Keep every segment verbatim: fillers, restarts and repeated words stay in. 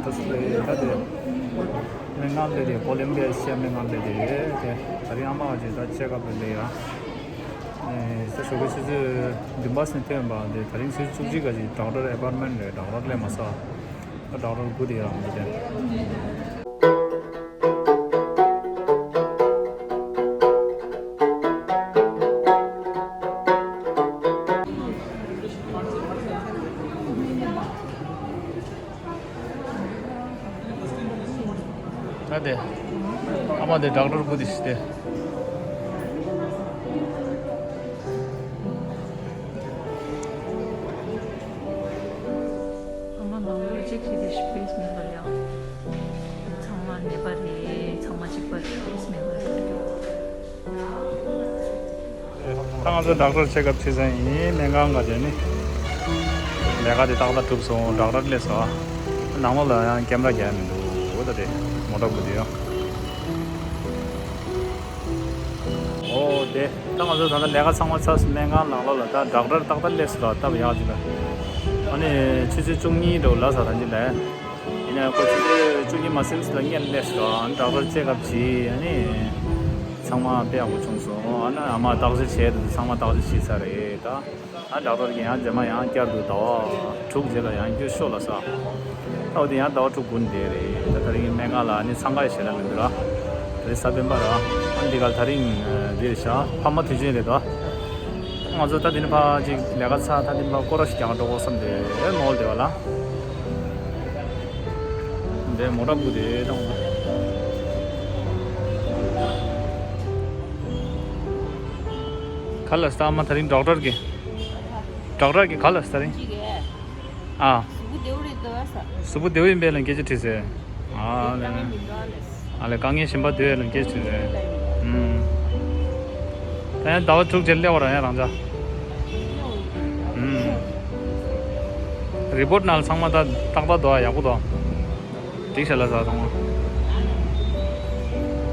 ད་དེ་སྨན་ཁང་སླེབས་ཏེ་ཀོ་ལོམ་བི་ཡ་ཨེ་ཤི་ཡ་སྨན་ཁང་སླེབས་ཏེ་ཡོད་དེ། ད་རིང་ཨ་མ་གཅིག་ད་ཅེག་ཨབ་སླེབས་ཡ། ཨེ་ད་ཞོགས་ཀས་ཆུ་ཚོད་བདུན་པ་ནས་ཐོན་པ་དེ། ད་རིང་ཆུ་ཚོད་བཅུ་གཅིག་ག་ཅིག་ཌོག་ཊར་ཨེ་པོའིན་མེན་ཊི་རེད། ཌོག་ཊར་སླེབས་མ་སོང་། ད་ཌོག་ཊར་སྒུག་བསྡད་ཡོད་རང་དེ། ད་དེ། ཨ་མ་དེ་ཌོག་ཊར་སྒུག་བསྡད་ཤག་དེ། ཨ་མ་ནང་ལོགས་གཅིག་བྱས་ཏེ་ཤི་པེ་སི་མེད་པ་རེད། ཚང་མ་ནད་པ་རེད། ཚང་མ་གཅིག་པ་རེད། པེ་སི་མེད་པ་རེད། ད་ང་ཚོ་ཌོག་ཊར་ཅེག་ཨབ་བྱེད་ས་ཡིན། སྨན་ཁང་ག་བྱས་ནི། ལས་ཀ་དེ་ཏག་ཏག་གྲུབ་སོང་། ཌོག་ཊར་སླེབས་སོང་། ནང་ལོགས་ལ་ཡང་ཀེམ་ར་རྒྱག་ཡ་མི་འདུག་འོ་ད་དེ་མོ་ཊ་སྒུག་བསྡད་ཡོད། འོ་དེ། ད་ང་ཚོ་ད་ལྟ་ལས་ཀ་ཚང་མ་ཚར་སོང་། སྨན་ཁང་ནང་ལོགས་ལ་ད་ཌོག་ཊར་ཏག་ཏག་སླེབས་སོང་ལ། སྟབས་ཡག་ཅིག་ལ། ཨ་ནི་ཆུ་ཚོད་བཅུ་གཉིས་འགྲོ་ལ་ས་ཐང་ཅིག་ལ། ཡིན་ནའི་ཁོ་ཆུ་ཚོད་བཅུ་གཉིས་མ་ཟིན་ཙམ་ལ་སྔོན་སླེབས་སོང་། ཨ་ནི་ཌོག་ཊར་ཅེག་ཨབ་བྱས། ཨ་ནི་ཚང་མ་དཔེ་ཡག་པོ་བྱུང་སོང་། ཨ་ནི་ཨ་མ་བརྟག་དཔྱད་བྱས་འདུག་ཚང་མ་བརྟག་དཔྱད་བྱས་ཚར་རེད་ད། ཨ་ཌོག་ཊར་གྱིས་ཡང་རྗེས་མ་ཡང་བསྐྱར་དུ་ཟླ་བ་དྲུག་རྗེས་ལ་ཡང་སྐྱོད་ཤོག་ལབ་སོང་། ད་འོ་དེ་ཡང་ཟླ་བ་དྲུག་སྒུག་བསྡད་རེད། ད་ད་རིང་སྨན་ཁང་ལ་ནི་འཚང་ཁ་ཞེ་དྲག་མི་འདུག་ར། དེ་རིང་གཟའ་སྤེན་པ་ར། ཨ་འདི་ག་ད་རིང་འདི་རེད་ཤག་ཕ་མ་དུས་ཆེན་རེད་དོ། ང་ཚོ་ད་འདི་ནས་ཕར་ཅིག་ལས་ཀ་ཚར། ད་འདི་ཕར་སྐོར་ར་ཞིག་རྒྱག་འགྲོ་དགོས་བསམ་སྟེ་མོལ་བསྡད་པ་ལ། འདི་མོ་ཊ་སྒུག་བསྡད་དང་། ག་ལ་སྟག་མ་ད་རིང་ཌོག་ཊར་གྱིས། ཌོག་ཊར་གྱིས་ག་ལ་ད་རིང་། ཅིག་གིས། ཨ། གཟུགས་པོ་བདེ་བོ་རེད་འདུག་ཨ་ས། གཟུགས་པོ་བདེ་བོ་ཡིན་པས་ལ་སྐད་ཆ་དྲིས་ཟེར། ཨ་ལེ། དཀའ་ངལ་མི་འདུག་ཨ་ལེ། ཨ་ལེ། དཀའ་ངལ་གཞན་པ་འདུག་ལ་སྐད་ཆ་དྲིས་ཟེར། ཨུམ། ད་ཡང་ཟླ་བ་དྲུག་རྗེས་སླེབས་པ་ར་ཡང་རང་ཅག་ཨུམ། རི་པོར་ཊི་ནང་ལ་ཚང་མ་ད་ཏག་ཏག་འདུག་ཨ། ཡག་པོ་འདུག་འགྲིག་ཤག་ལ་ས་དང་།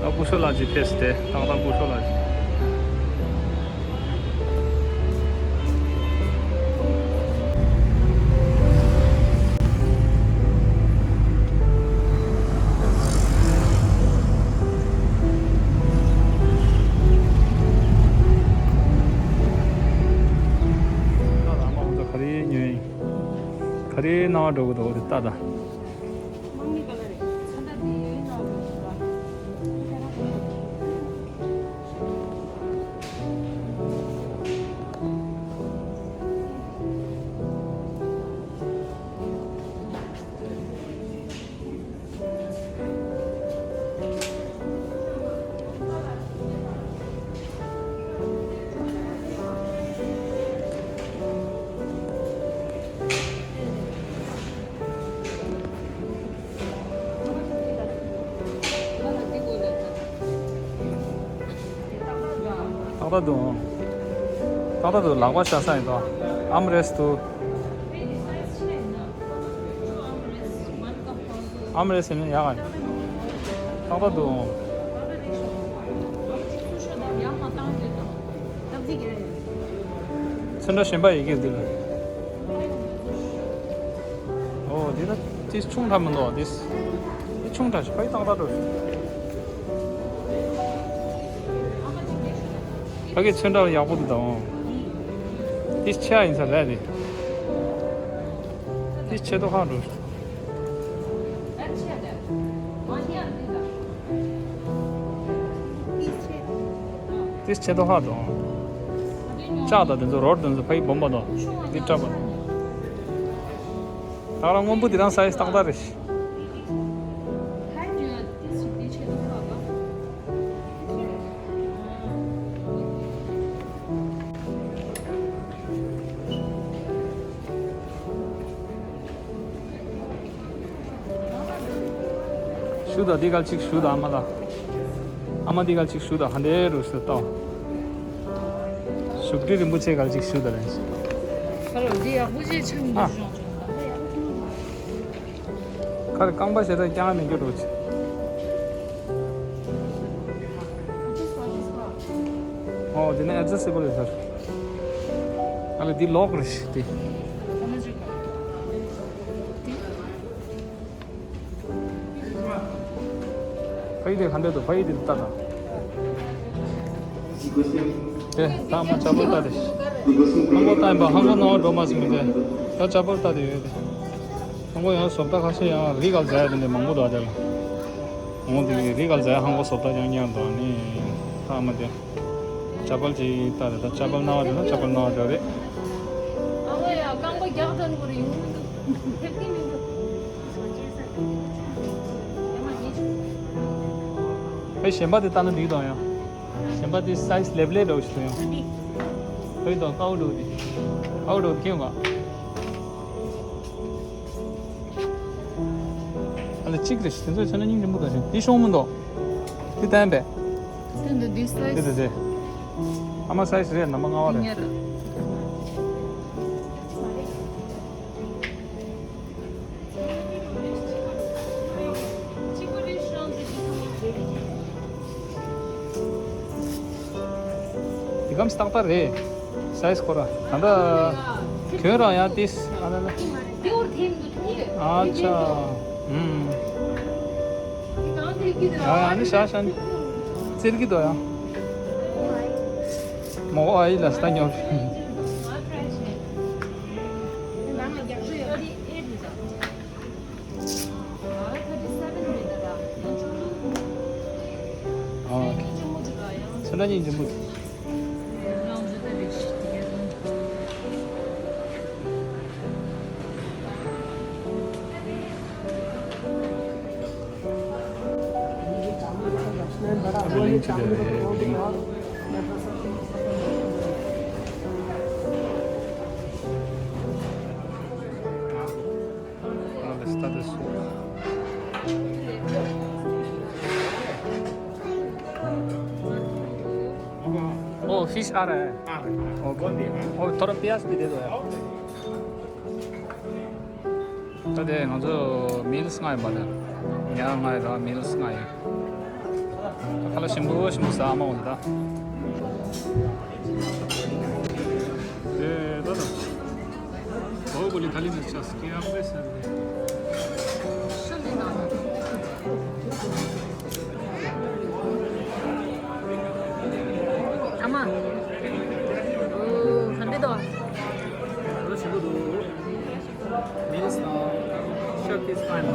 ད་སྐུ་ཞབས་ལགས་ཀྱི་ཕེ་སི་དེ་ཏག་ཏག་སྐུ་ཞབས་ལགས་ཀྱི། ད་རང་མ་ཁོང་ཚོ་ག་རེ་ཉོས་ཡིན། ག་རེ་ནང་འགྲོ་གི་འདུག་དེ་ལྟ་དང་། ཏག་ཏག་འདུག་ཏག་ཏག་འདུག་ལག་པ་བཞག་ས་ཡིན་དོ། ཨམ་རེ་སི་འདུག་ཨམ་རེ་སི་ནི་ཡག་ག་ཏག་ཏག་འདུག་ཚོན་ཁྲ་གཞན་པ་ཡི་གེ་འདི་ལ། ཨོ་འདི་ད་དེ་ཆུང་དྲགས་མི་འདུག་འདི་དེ་ཆུང་དྲགས་ཤིག་ཕ་གི་ཏག་ཏག་འགྲོ། ཕ་གི་ཚོན་ཁྲ་ཡག་པོ་འདུག་ད། འོང་། འདི་ཆེ་ཡིན་ས་རེད་དེ། འདི་ཆེ་དོ་ཧ་འགྲོ། འདི་ཆེ་དོ་ཧ་འགྲོ། ལྕགས་དང་དེ་ཚོ་རོ་དེ་ཚོ་ཕ་གི་སྦོམ་པ་དང་། འདི་སྐྲ་པ། ད་རང་སྔོན་པོ་འདི་རང་སའི་ཛི་ཏག་ཏག་རེད། ཞུ་དང་འདི་ག་ཅིག་ཞུ་དང་ཨ་མ་ལ། ཨ་མ་འདི་ག་ཅིག་ཞུ་དང་ཧ་འདྲེ་རུ་ཞུ་དང་། བཞུགས་ཁྲི་རིན་པོ་ཆེ་ག་ཅིག་ཞུ་དང་རེད། ཁ་ལོ་འདི་ཡག་པོ་ཅིག་ཆགས་མི་འདུག་ཨ། ཤོག་ཁ་རེ་རྐང་པ་ཞེ་དྲག་རྐྱང་མི་འགྱུར་རོ་ཆེ། ཨོ་འདི་ནི་ཨེ་ཌི་ཇ་སི་ཊི་བལ་རེད་ཟེར། ཨ་ལེ་འདི་ལོག་རེད་ཤི་དེ། ཨ་མ་ཅིག་འདི། ཕ་ཡི་དེ་ག་འདྲ་འདུག་ཕ་ཡི་དེ་ལྟ་དང་། དེ་ད་མ་ཅ་པལ་ལྟ་དེ། ཧང་གོ་ལྟ་ཡིན་པ་ཧང་གོ་ནང་འགྲོ་མ་སོང་མི་དེ། ད་ཅ་པལ་ལྟ་དེ་ཡོད་དེ། ཧང་གོ་ཡང་བཟོ་ལྟ་ཁ་ཤས་ཡང་རི་གལ་ཟ་ཡ་དེ་འདྲ་མང་པོ་འདུག་ཨ་དེ་ལ། འོང་དེ་རི་གལ་ཟ་ཡ་ཧང་གོ་བཟོ་ལྟ་ཡང་ཉར་འདུག་ཨ་ནི། ད་མ་དེ། ཅ་པལ་ཅིག་ལྟ་དེ་ད་ཅ་པལ་ནང་བ་དེ་ན་ཅ་པལ་ནང་བ་དེ་རེད། ཨ་ལ་ཡ་རྐང་པ་རྒྱག་དྲན་གོ་རེ་ཡོང་མི་འདུག་ཐེབས་ཀྱི་མི་འདུག་ཨེ་གཞན་པ་དེ་ལྟ་ན་འགྲིག་དང་ཡང་། གཞན་པ་དེ་སའི་ཛི་ལེབ་ལེབ་འདྲ་བོ་ཞིག་འདུག་ཡང་། ཨེ་དང་ཀའོ་འགྲོ་དེ། ཀའོ་འགྲོ་དེ་ཁྱེད་ཡོང་ག་ཨ་ལ་གཅིག་རེད་ཤི་དེ་ཚོ་ཚོན་སྙིང་རྗེ་མོ་འདུག་ཤི་དེ་ཤོང་མི་འདུག་དེ་བསྟན་པས། དེ་འདི་འདི་སའི་དེ་དེ་ཛི་དེ། ཨ་མ་སའི་ཛི་རེད་ནམ་པ་ལྔ་བ་རེད། དེ་གམ་སྟག་པ་རེད། སའི་ཛི་ཁོ་ར། ད་ལྟ་ཁྱོད་རང་ཡང་ཏིས་ཨ་ལ་ལ། ཨ་ཆ། ཨུམ། ཨ་ནི་ཤ་ཤ་ནི། ཙིར་གི་དོ་ཡང་། མོ་ཨ་ཡི་ལ་སྟ་ཉོ། ཨ། ཚོན་ཁྲ་གཉིས་འཇམ་པོ། ओ, फिश आ रहा है। हाँ, हाँ, हाँ। ओके। वो भी है। और थोड़ा प्याज भी दे दो यार। ད་དེ་ང་ཚོ་མིལ་སི་ལྔ་ཡོད་པ་དང་། ཉ་ལྔ་ཡོད་ར་མིལ་སི་ལྔ་ཡོད། ད་ཁ་ལག་ཞིམ་པོ་ཞིམ་པོ་ཟ་མ་འོང་ད། དེ་ད་ད། ལོ་གོ་ལི་ཐ་ལི་ནས་ཆ་སྐྱེ་ཡང་པེ་སར་དེ། ཨ་མ། ཨོ། ག་འདྲ་འདུག་ད་ཞིམ་པོ་འདུག་མིལ་སི་དང་ཤག་ཏིས་ཕའིན།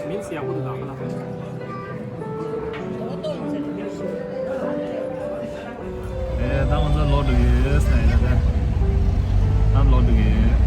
མིལ་སི་ཡག་པོ་འདུག་ད་ཁ་ལག་ཨེ། ད་ང་ཚོ་ལོག་འགྲོ་གི་ཡོད་ཟེར་ཡ་ད། ད་ལོག་འགྲོ་གི་ཡོད།